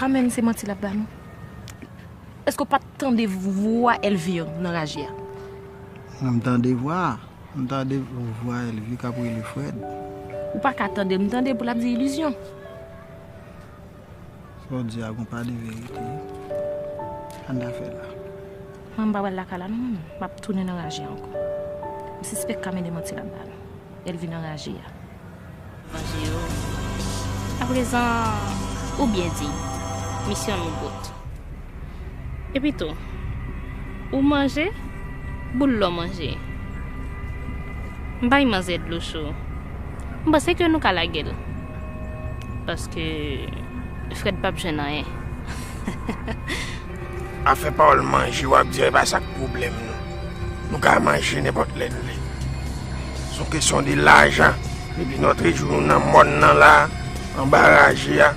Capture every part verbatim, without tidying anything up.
Amèn, se manti l ap ba nou. Èske w pa t tande vwa Elvire nan raje a? M tande vwa a. M tande vwa Elvire k ap rele Fred. Ou pa ka tande l, m tande pou l ap di ilizyon. Sa w di a gon pa de verite. Ann afè la. Mwen m pa pral lakay la non, m ap tounen nan raje a ankò. M sispèk Carmen e manti l ap ba nou. Elvire nan raje a. Manje yo. Aprezan, ou byen di, misyon nou bout. Epi tou, ou manje, boul lò manje. M bay manzè dlo cho. M panse ke nou ka lage l. Paske Fred p ap jwenn anyen. Afè pawòl manje w ap di a, e pa sa k pwoblèm nou. Nou ka manje nenpòt lè n vle. Se yon kesyon de lajan. Depi nòtrejou nou nan mòn nan la, anba raje a,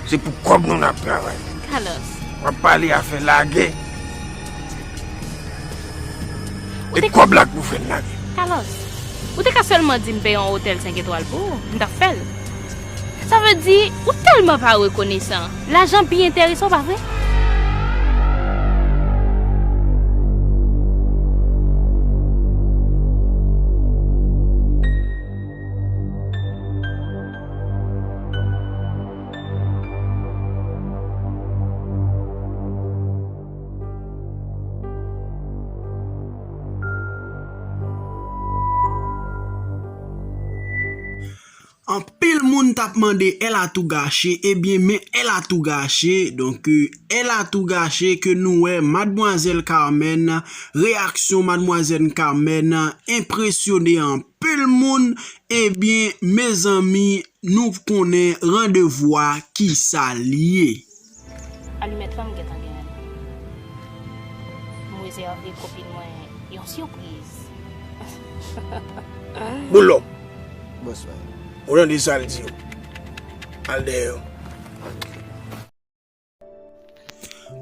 se pou kòb nou n ap travay. Carlos. W ap pale afè lage. E kòb la k pou fè n lage. Carlos, ou te ka sèlman di m peye yon otèl senk etwal pou ou, m t ap fè l. Sa vle di, ou tèlman pa rekonesan. Lajan pi enterese w, pa vre? Anpil moun t ap mande Èl a tou gache, ebyen men Èl a tou gache. Donk, Èl a tou gache ke nou wè Madmwazèl Carmen, reyaksyon Madmwazèl Carmen enpresyone anpil moun. Ebyen, mezanmi, nou konnen randevou a kisa l ye. Alimèt la m gentan genyen l. M rezève kopin mwen yon sipriz. Boulòm. Bonswa. Ou tande sa l di yo. Al dèyè yo.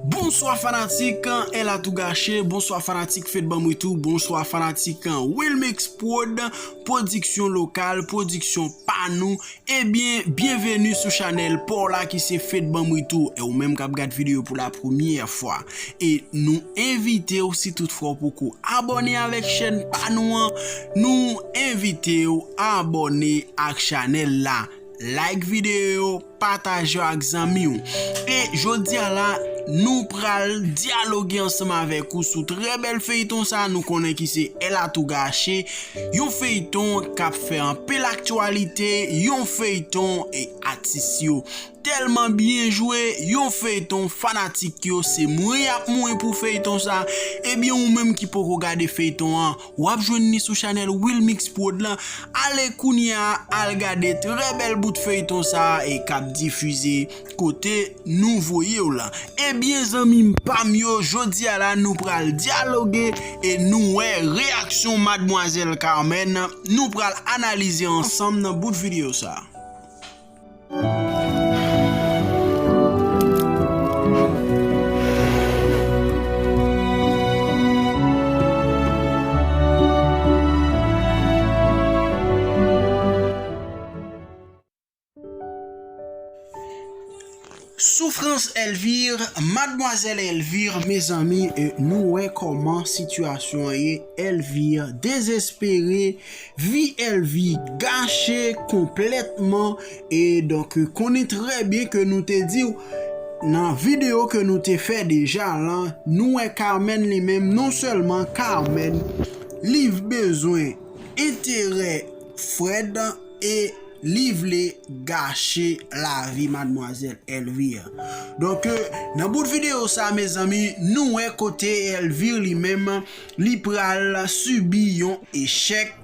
Bonswa fanatik Èl a tou gache, bonswa fanatik Fed Banm Wi Tou, bonswa fanatik Wilmix Prod, pwodiksyon lokal, pwodiksyon pa nou. Ebyen, byenveni sou chanèl pa w la ki se Fed Banm Wi Tou. E ou menm k ap gad videyo pou la premyè fwa. E nou envite w, si tout fwa w poko abòne avèk chèn pa nou an, nou envite w abòne ak chanèl la. Like videyo, pataje ak zanmi w. E jodi a la, nou pral dyaloge ansanm avèk ou sou trè bèl feyton sa nou konnen ki se Èl a tou gache. Yon feyton k ap fè anpil aktyalite, yon feyton e atis yo tèlman byen jwe, yon feyton fanatik yo se mouri y ap mouri pou feyton sa. Ebyen ou menm ki poko gade feyton an, w ap jwenn li sou chanèl Wilmix Prod lan. Ale kounye a, al gade trè bèl bout feyton sa e k ap difize kote nou voye w la. Ebyen zanmi m pa m yo, jodi a la nou pral dyaloge e nou wè reyaksyon Madmwazèl Carmen, nou pral analize ansanm nan bout videyo sa. Soufrans Elvire, Madmwazèl Elvire, mezanmi, e nou wè kòman sitiyasyon an ye. Elvire dezespere, vi Elvire gache konplètman. E donk, konnen trè byen ke nou te di w nan videyo ke nou te fè deja lan, nou wè Carmen li menm, non sèlman Carmen, li bezwen enterè Fred e li vle gache lavi Madmwazèl Elvire. Donk, nan bout videyo sa, mezanmi, nou wè kote Elvire li menm, li pral sibi yon echèk.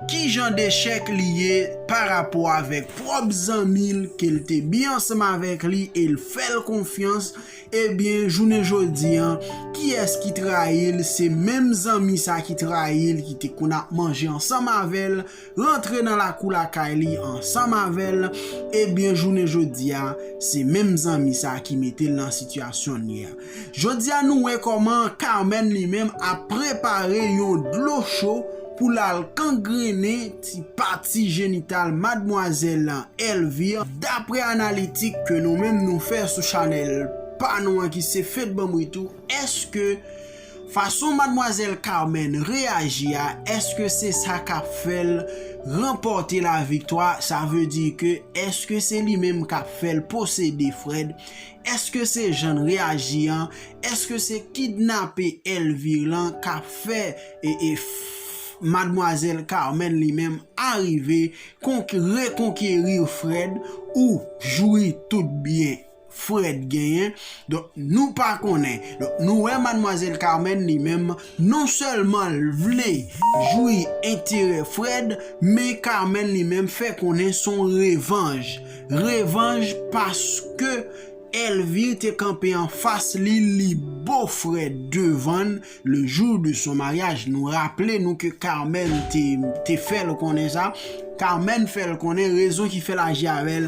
Ki jan d echèk li ye pa rapò avèk pwòp zanmi l ke l te byen ansanm avèk li e l fè l konfyans? Ebyen, jounen jodi an, kiyès ki trayi l? Se menm zanmi sa ki trayi l, ki te konn ap manje ansanm avè l, rantre nan lakou lakay li ansanm avè l. Ebyen, jounen jodi a, se menm zanmi sa ki mete l nan sitiyasyon l ye a. Jodi a, nou wè kòman Carmen li menm ap prepare yon dlo cho pou l al kangrennen ti pati jenital madmwazèl Elvire, dapre analitik ke nou menm nou fè sou chanèl pa nou an ki se Fed Banm Wi Tou, èske fason madmwazèl Carmen reyaji a, èske se sa k ap fè l ranpòte laviktwa? Sa vle di ke èske se li menm k ap fè l posede Fred? Èske se jan l reyaji an? Èske se kidnape Elvire lan k ap fè e, e, f- madmwazèl Carmen li menm arive konk- rekonkeri Fred ou jwi tout byen Fred genyen? Donk, nou pa konnen. Donk, nou wè madmwazèl Carmen li menm, non sèlman l vle jwi enterè Fred, men Carmen li menm fè konnen se yon revanj. Revanj paske Elvire te kanpe anfas li, li bo Fred devan l le jour de son mariage. Nou raple nou ke Carmen te, te fè l konnen sa. Carmen fè l konnen rezon ki fè l aji avè l.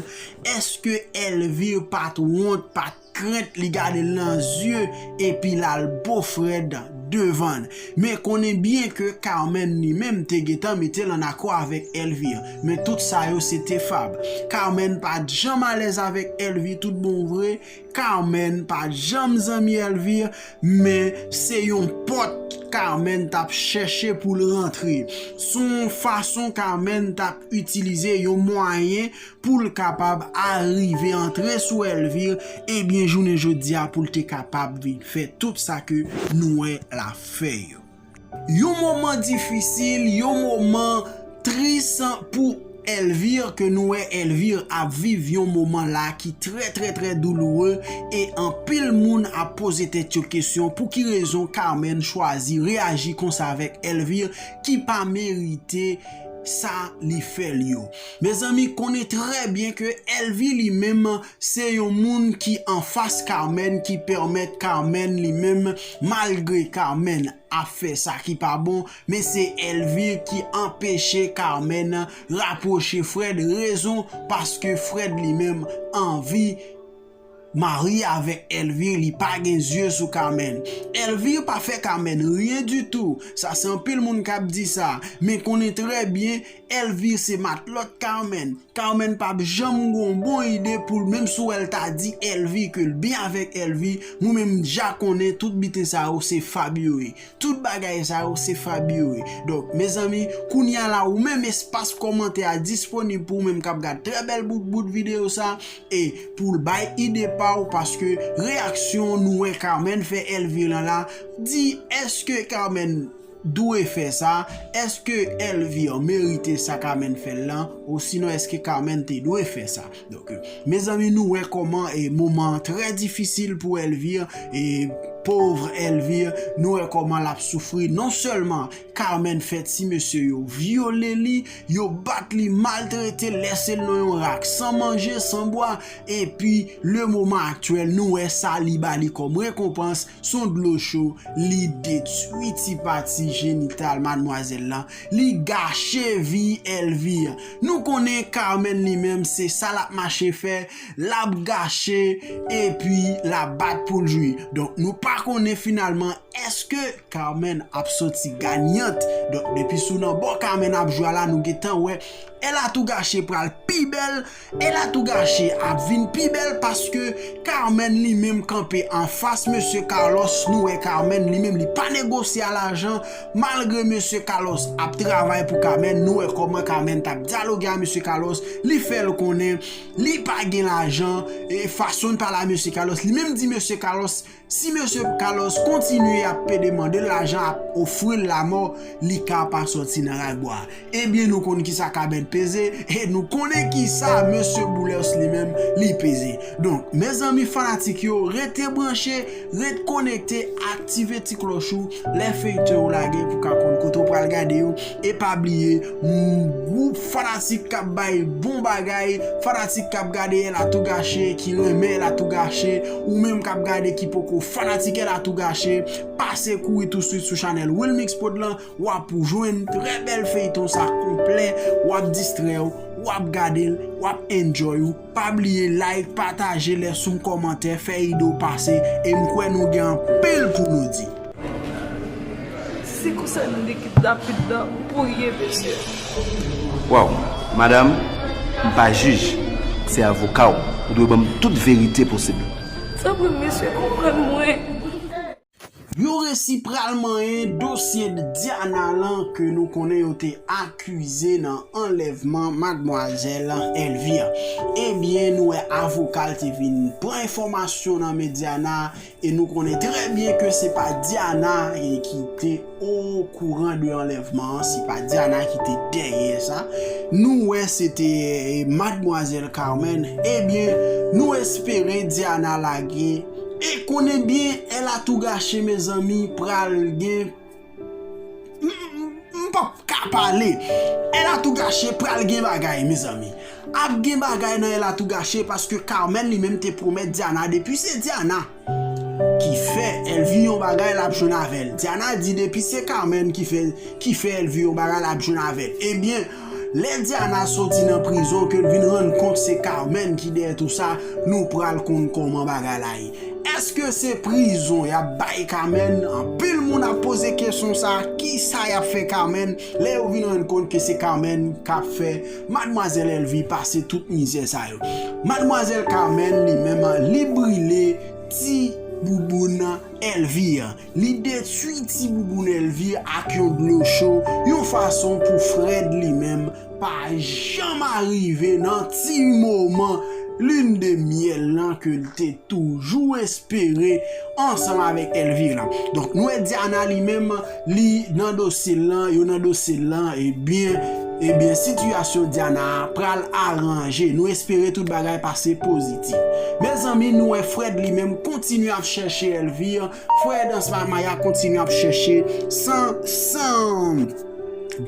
Èske Elvire pa t wont, pa t krent, li gade l nan zye, epi l al bo Fred devan l? Men konnen byen ke Carmen li menm te gentan mete l an akò avèk Elvire. Men tout sa yo se te fab. Carmen pa t janm alèz avèk Elvire tout bon vre. Carmen pa t janm zanmi Elvire, men se yon pòt Carmen t ap chèche pou l rantre. Se yon fason Carmen t ap itilize, yon mwayen pou l kapab arive antre sou Elvire, ebyen jounen jodi a pou l te kapab vin fè tout sa ke nou wè l ap fè yo. Yon moman difisil, yon moman tris pou Elvire, ke nou wè Elvire ap viv yon moman la ki trè, trè, trè douloure, e anpil moun ap poze tèt yo kesyon pou ki rezon Carmen chwazi reyaji konsa avèk Elvire ki pa merite sa li fè l yo. Mezanmi, konnen trè byen ke Elvire li menm se yon moun ki anfas Carmen, ki pèmèt Carmen li menm, malgre Carmen ap fè sa ki pa bon, men se Elvire ki anpeche Carmen rapwoche Fred. Rezon, paske Fred li menm anvi marye avèk Elvire, li pa gen zye sou Carmen. Elvire pa fè Carmen ryen ditou. Sa se anpil moun k ap di sa. Men konnen trè byen, Elvire se matlòt Carmen. Carmen p ap janm gon bon ide pou l, menm si w wè l ta di Elvire ke l byen avèk Elvire, mwen menm m ja konnen tout biten sa yo se fab yo ye. Tout bagay sa yo se fab yo ye. Donk, mezanmi, kounye a la, ou menm espas kòmantè a disponib pou ou menm k ap gad trè bèl bout, bout videyo sa, e pou l bay ide pa w, paske reyaksyon nou wè Carmen fè Elvire lan la, di èske Carmen dwe fè sa? Èske Elvire merite sa Carmen fè l lan? Osinon, èske Carmen te dwe fè sa? Donk, mezanmi, nou wè kòman e moman trè difisil pou Elvire, e pòv Elvire, nou wè kòman l ap soufri. Non sèlman Carmen fè ti mesye yo vyole li, yo bat li, maltrete, lèse l nan yon rak san manje, san bwè, epi le moman aktyèl, nou wè sa li ba li kòm rekonpans, se yon dlo cho, li detwi ti pati jenital madmwazèl lan, li gache vi Elvire. Nou konnen Carmen li menm, se sa l ap mache fè, l ap gache, epi l ap bat pou l jwi. Donk, nou pa konnen finalman èske Carmen ap soti ganyant. Donk, depi sou nan bò Carmen ap jwe a la, nou gentan wè Elatou Gaché pral pi bèl, Elatou Gaché ap vin pi bèl paske Carmen li menm kanpe anfas mesye Carlos. Nou wè Carmen li menm li pa negosye a lajan, malgre mesye Carlos ap travay pou Carmen. Nou wè kòman Carmen t ap dyaloge a mesye Carlos, li fè l konnen li pa gen lajan, e fason l pale a mesye Carlos, li menm di mesye Carlos, si mesye Carlos kontinye ap pede mande l lajan, ap ofri l lamò, li ka pa sòti nan rakbwa. Ebyen, nou konn kisa Carmen peze, e nou konnen kisa mesye Boulers li menm li peze. Donk, mezanmi fanatik yo, rete branche, ret konekte, aktive ti klòch ou, lè feyton yo lage pou ka konn kote w pral gade yo. E pa bliye, m, gwoup fanatik k ap bay bon bagay, fanatik k ap gade Elatou Gaché, ki renmen Elatou Gaché, ou menm k ap gade ki poko fanatik Elatou Gaché, pase kouri touswit sou chanèl Wilmix Prod lan, w ap jwenn trè bèl feyton sa konplè, w ap distrè w, w ap gade l, w ap enjoy ou. Pa bliye like, pataje, lèse yon kòmantè, fè ide w pase, e m kwè nou gen anpil pou nou di. Se konsa nou li kidnape dan pou ye, mesye. Waw, madanm, m pa jij, se avoka w. Ou dwe ban m tout verite posib. Tanpri, mesye, konprann mwen. Yo resi pral manyen dosye Diana lan ke nou konnen yo te akize nan anlèvman madmwazèl Elvire. Ebyen, nou wè avoka l te vin pran enfòmasyon nan men Diana e nou konnen trè byen ke se pa Diana ki te okouran de anlèvman an, se pa Diana ki te dèyè sa. Nou wè se te madmwazèl Carmen. Ebyen, nou espere Diana lage. E konnen byen, El a tou gache, mezanmi, pral gen. M p ap ka pale. El a tou gache, pral gen bagay, mezanmi. Ap gen bagay nan El a tou gache paske Carmen li menm te pwomèt Diana depi se Diana ki fè Elvire yon bagay, l ap jwenn avè l. Diana di depi se Carmen ki fè ki fè Elvire yon bagay, l ap jwenn avè l. Ebyen, lè Diana soti nan prizon, ke l vin rann kont se Carmen ki dèyè tou sa, nou pral konn kòman bagay la ye. Èske se prizon y ap bay Carmen? Anpil moun ap poze kesyon sa, kisa y ap fè Carmen lè yo vin rann kont ke se Carmen k ap fè madmwazèl Elvire pase tout mizè sa yo? Madmwazèl Carmen li menm li brile ti bouboun Elvire. Li detwi ti bouboun Elvire ak yon dlo cho, yon fason pou Fred li menm pa janm arive nan ti moman lin de myèl lan ke l te toujou espere ansanm avèk Elvire lan. Donk nou wè Diana li menm li nan dosye lan, yo nan dosye lan, ebyen, ebyen sitiyasyon Diana a pral aranje. Nou espere tout bagay pase pozitif. Mezanmi, nou wè Fred li menm kontinye ap chèche Elvire. Fred ansanm ak Maya kontinye ap chèche san, san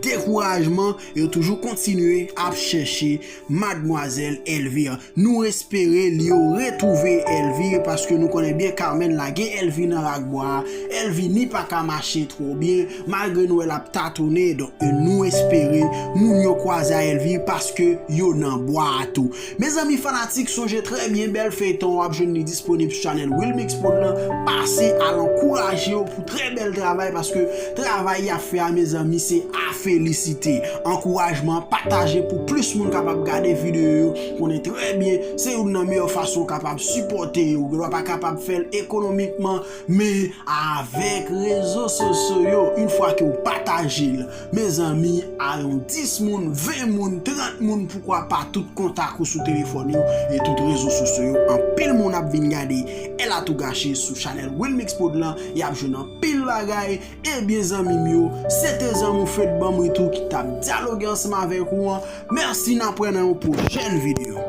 dekourajman. Yo toujou kontinye ap chèche madmwazèl Elvire. Nou espere li yo retwouve Elvire paske nou konnen byen Carmen lage Elvire nan rak bwa a. Elvire ni pa ka mache twò byen malgre nou wè l ap tatonnen. Donk nou espere moun yo kwaze a Elvire paske yo nan bwa a tou. Mezanmi fanatik, sonje trè byen bèl feyton w ap jwenn li disponib sou chanèl Wilmix Prod lan. Pase al ankouraje yo pou trè bèl travay paske travay y ap fè a, mezanmi, se a felisite. Ankourajman, pataje pou plis moun kapab gade videyo yo. Konnen trè byen, se youn nan meyè fason w kapab sipòte yo. Ou pa kapab fè l ekonomikman, men avèk rezo sosyo yo, yon fwa ke w pataje l, mezanmi, a yon dis moun, ven moun, trant moun, poukwa pa tout kontak ou sou telefòn yo e tout rezo sosyo yo. Anpil moun ap vin gade El a tou gache sou chanèl Wilmix Prod lan, y ap jwenn anpil bagay. Ebyen zanmi m yo, se te zanmi w Fed Banm Ritou ki t ap dyaloge ansanm avèk ou an. Mèsi, n ap wè nan yon pwochèn videyo.